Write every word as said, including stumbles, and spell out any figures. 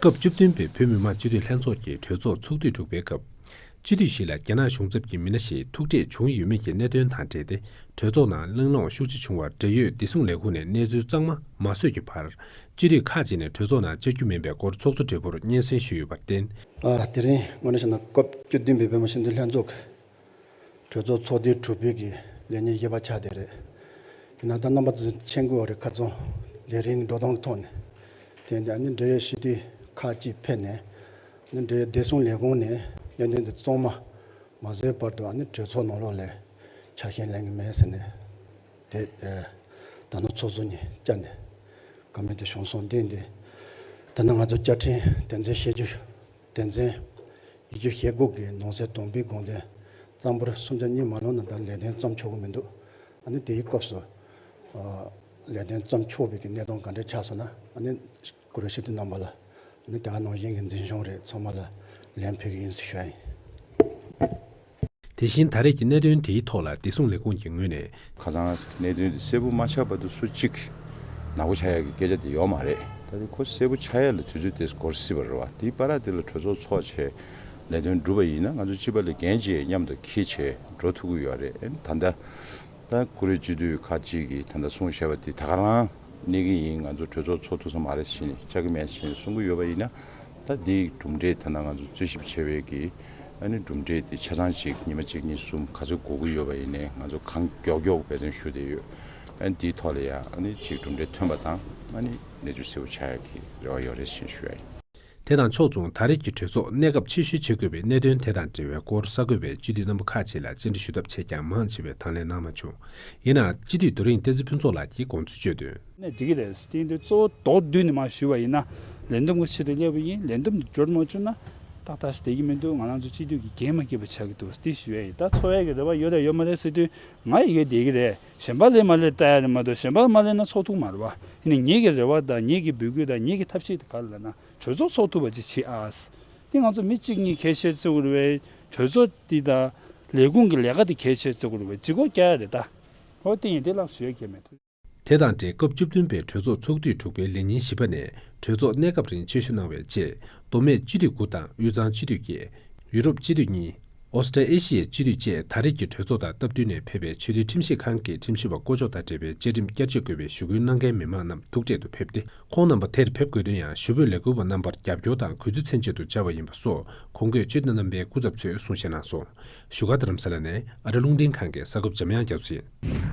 སྐབས་བཅུ་བདུན་པའི་བོད་མི་མང་སྤྱི་འཐུས་ལྷན་ཚོགས་ཀྱི་གྲོས་ཚོགས་ཚོགས་དུས་དྲུག་པའི་སྐབས། སྤྱི་འཐུས་ཞིག་ལ་རྒྱ་ནག་གཞུང་ཚབ་ཀྱི་མི་སྣ་ཞིག་ཐུག་འཕྲད་བྱུང་ཡོད་མེད་ཀྱི་གནད་དོན་དང་འབྲེལ་ཏེ། གྲོས་ཚོགས་ནང་གླེང་སློང་ཤུགས་ཆེ་བྱུང་བར། འབྲེལ་ཡོད་བདེ་སྲུང་ལས་ཁུངས་ནས་གནས་ཚུལ་གཙང་མ་མ་བཟོས་ཀྱི་བར། སྤྱི་འཐུས་ཁག་ཅིག་ནས་གྲོས་ཚོགས་ནང་བཅར་རྒྱུ་མིན་པའི་སྐོར་ཚོགས་གཙོ་སྦྲེལ་པོར་སྙན་སེང་ཞུས་ཡོད་པར་བརྟེན། ཨ། དེ་རིང་དངོས་གནས་བྱས་ན་སྐབས་བཅུ་བདུན་པའི་བོད་མི་སྤྱི་འཐུས་ལྷན་ཚོགས་ཀྱི་གྲོས་ཚོགས་ཚོགས་དུས་དྲུག་པའི་གི་ལས་ཉིན་བཞི་པ་ཆགས་བསྡད་རེད། ཡིན་ན་ད་རྣམ་པ་ཚོ་མཁྱེན་གྱི་ཡོད་རེད། ཁ་རྩང་ལས་རིམ་འགྲོ་སྟངས་ཀྱི་ཐོག་ནས། དེ་ཡིན་དུས་ཨ་ནི་འབྲེལ་ཡོད་སྤྱི་འཐུས་ཁག་ཅིག་ཕེབས་ནས། ཨ་ནི་འབྲེལ་ཡོད་བདེ་སྲུང་ལས་ཁུངས་ནས་གནད་དོན་དེ་གཙང་མ་མ་བཟོས་བར་དུ་ཨ་ནི་གྲོས་ཚོགས་ནང་ལོགས་ལ་ཆ་ཤས་ལེན་གྱི་མེད་ཟེར་ནས། དེ་ཨ་ད་ནང་ཚོགས་གཙོ་གཉིས་བཅར་ནས་བཀའ་མོལ་དེ་བྱུང་སོང་། དེ་ཡིན་དུས་ད་ནང་ང་ཚོ་བཅའ་ཁྲིམས་དོན་ཚན་ཞེ་བཅུ་དོན་ཚན་ཉི་ཤུ་ཞེ་དགུ་གི་ནང་གསེས་དང་པོའི་དགོངས་དོན་གཙང་པོར་སུམ་ཆ་གཉིས་མ་ལོན་ན་ད་ལས་དོན་བརྩམས་ཆོག་གི་མི་འདུག་ཨ་ནི་དེའི་སྐབས་སུ་ཨ་ལས་དོན་བརྩམས་ཆོག་པའི་གི་གནས་སྟངས་ག་འདྲ་ཆགས་སོང་ན། ཨ་ནི་བཀུར་འོས་སྤྱི་འཐུས་རྣམ་པ་ལ་ཨ་ནི་དེ་ག་ནང་བཞིན་གྱི་འཛིན་སྐྱོང་རེད། ཚང་མ་ལ་ལན་ཕུལ་གི་ཡིན་ཟེར་ཞུ་ཡ་ཡིན། དེ་བཞིན་ད་རེས་ཀྱི་གནད་དོན་དེའི་ཐོག་ལ་བདེ་སྲུང་ལས་ཁུངས་ཀྱི་ངོས་ནས། ཁ་སང་གནད་དོན་དེ་གསལ་པོ་མ་ཆགས་བར་དུ་སུ་གཅིག་ནག་པོ་ཆགས་ཡག་གི་སྐད་ཆ་དེ་ཡོད་མ་རེད། ད་དེ་ཁོ་གསལ་པོ་ཆགས་ཡག་ལ་དུས་ཚོད་དེ་འགོར་སྲིད་པ་རེད་བ། དེའི་བར་དེ་ལ་གྲོས་ཚོགས་ཚོགས་བྱས་ལས་དོན་སྒྲུབ་པ་ཡིན་ན། ང་ཚོ་སྤྱི་པ་ལས་འགན་ཅིག་མཉམ་དུ་འཁྱེར་བྱས་འགྲོ་ཐུབ་ཀྱི་ཡོད་རེད། ད་ལྟ་ད་བཀུར་འོས་སྤྱི་འཐུས་ཁག་ཅིག་གིས་ད་ལྟ་གསུངས་བཞག་པ་དེ་ད་ག་རང་གནས་ཀྱི་ཡིན། ང་ཚོ་གྲོས་ཚོགས་ཚོགས་ཐུབ་ས་མ་རེད་ཟེར་ནས། བཅར་གྱི་མེད་ཟེར་ནས་གསུང་གི་ཡོད་པ་ཡིན་ན། ད་འདིའི་གྲུབ་འབྲས་ད་ལྟ་ང་ཚོ་རྩོད་ཞིབ་བྱས་པའི་གི་ཨ་ནི་གྲུབ་འབྲས་དེ་ཆ་ཚང་ཅིག་ཉི་མ་གཅིག་གཉིས་གསུམ་ག་ཚོད་འགོར་གྱི་ཡོད་པ་ཡིན་ནའི། ང་ཚོ་གང་མགྱོགས་མགྱོགས་འབད་བརྩོན་ཞུ་བསྡད་ཡོད། ཨ་ནི་འདིའི་ཐོག་ལ་ཡང་ཨ་ནི་ཅིག་གྲུབ་འབྲས་ཐོན་པ་དང་། ཨ་ནི་གནས་ཚུལ་གསལ་པོ་ཆགས་ཡག་གི་རེ་བ་ཡོད་རེད་ཅེས་ཞུ་ཡ་ཡིན། དེ་དང་ཕྱོགས་མཚུངས། ད་རེས་ཀྱི་གྲོས་ཚོགས་གནས་སྐབས་ཕྱིར་བཤོལ་བྱེད་དགོས་པའི་གནད་དོན་དེ་དང་འབྲེལ་བའི་སྐོར་གསར་འགོད་པས་སྤྱི་འཐུས་རྣམ་པ་ཁག་ཅིག་ལ་བཅར་འདྲི་ཞུ་ཐབས་བྱས་ཀྱང་མང་ཆེ་བས་དང་ལེན་གནང་མ་བྱུང་། ཡིན་ནའང་སྤྱི་འཐུས་རྡོ་རིང་བསྟན་འཛིན་ཕུན་ཚོགས་ལགས་ཀྱིས་དགོངས་ཚུལ་བརྗོད་དོན། ནས་འགྲིག་གི་རེད། དེ་ཡིན་དུས་གཙོ་བོ་མདོར་བསྡུས་ནས་མར་ཞུས་པ་ཡིན་ན། ལས་འདེམས་ཀྱི་ཆེད་དུ་སླེབས་པ་ཡིན། ལས་འདེམས་འབྱོར་མ་བྱུང་ན་ཏག་ཏག་ཞིག་བསྡད་ཀྱི་མི་འདུག་ང་རང་ཚོ་སྤྱི་འཐུས་ཀྱི་འགན་མ་འཁྱེར་བ་ཆགས་ཀྱི་འདུག་དེ་ཞུ་ཡ་ཡིན། ད་འཚོ་བའི་གི་རེ་བ་ཡོད་རེད་ཡོད་མ་རེད་ཟེར་དུས། ང་ཡི་གེ་བསྡད་ཀྱི་རེད། གཞན་པ་ལས་མ་ལས་ལྟ་ཡ་རེད་མ་གཏོགས། གཞན་པ་མ་ལས་ན་ཚོགས་ཐུབ་མ་རེད་བ། ཡིན་ནའི་ངེད་ཀྱི་རེ་བ་དང་ངེད་ཀྱི་འབོད་སྐུལ་དང་ངེད་ཀྱི་ཐབས་ཤེས་དེ་ག་རེ་ལབ་ན། གྲོས་ཚོགས་ཚོགས་ཐུབ་པ་ཅིག་བྱེད་ཨ། དེ་ང་ཚོ་མི་གཅིག་གཉིས་ཁ་ཤས་བརྩི་དགོས་རེད་བས། གྲོས་ཚོགས་འདི་དང་ལས་ཁུངས་ཀྱི་ལས་ཀ་དེ་གལ་ཆེ་བརྩི་དགོས་རེད་བས། ལྗིད་ཁོག་རྒྱག་ཡ་རེད་ད། ཨོ་དེ་ཡིན་དེ་ལགས་ཞུ་ཡ་གལ་མེད། དེ་དང་འབྲེལ་སྐབས་བཅུ་བདུན་པའི་གྲོས་ཚོགས་ཚོགས་དུས་དྲུག་པའི་ལས་ཉིན་བཞི་པ་ནས་གྲོས་ཚོགས་གནས་སྐབས་རིང་ཆོས་ཞུ་གནང་བའི་རྗེས། མདོ་སྨད་སྤྱི་འཐུས་དགུ་དང་དབུས་གཙང་སྤྱི་འཐུས་བརྒྱད། ཡུ་རོབ་སྤྱི་འཐུས་གཉིས། ཨོ་སི་ཀྲི་ཨེ་ཤི་ཡའི་སྤྱི་འཐུས་བཅས་ད་རེས་ཀྱི་གྲོས་ཚོགས་དང་སྟབས་བསྟུན་ནས་ཕེབས་པའི་ཆོས་དོན་ཁྲིམས་ཞིབ་ཁང་གི་ཁྲིམས་ཞིབ་པ་བསྐོ་གཞག་དང་འབྲེལ་བའི་བཅའ་ཁྲིམས་བསྐྱར་བཅོས་དགོས་པའི་ཞུ་སྐུལ་གནང་མཁན་མི་མང་རྣམས་ཐུག་འཕྲད་དུ་ཕེབས་ཏེ། ཁོང་རྣམ་པ་དེར་ཕེབས་དགོས་དོན་ཡང་ཞུ་འབོད་ལས་འགུལ་བ་རྣམ་པར་རྒྱབ་སྐྱོར་དང་གུས་བརྩི་མཚོན་ཆེད་དུ་བཅར་བ་ཡིན་པ་སོགས་གོང་འོག་སྤྱི་འཐུས་རྣམ་པའི་སྐུ་ཚབ་ཚོས་གསུང་བཤད་གནང་སོང་། བཞུགས་སྒར་རྡ་རམ་ས་ལ་ནས་ཨ་རི་རླུང་འཕྲིན་ཁང་གི་གསར་འགོད་པ་འཇམ་དབྱངས་རྒྱ་མཚོ་ཡིན།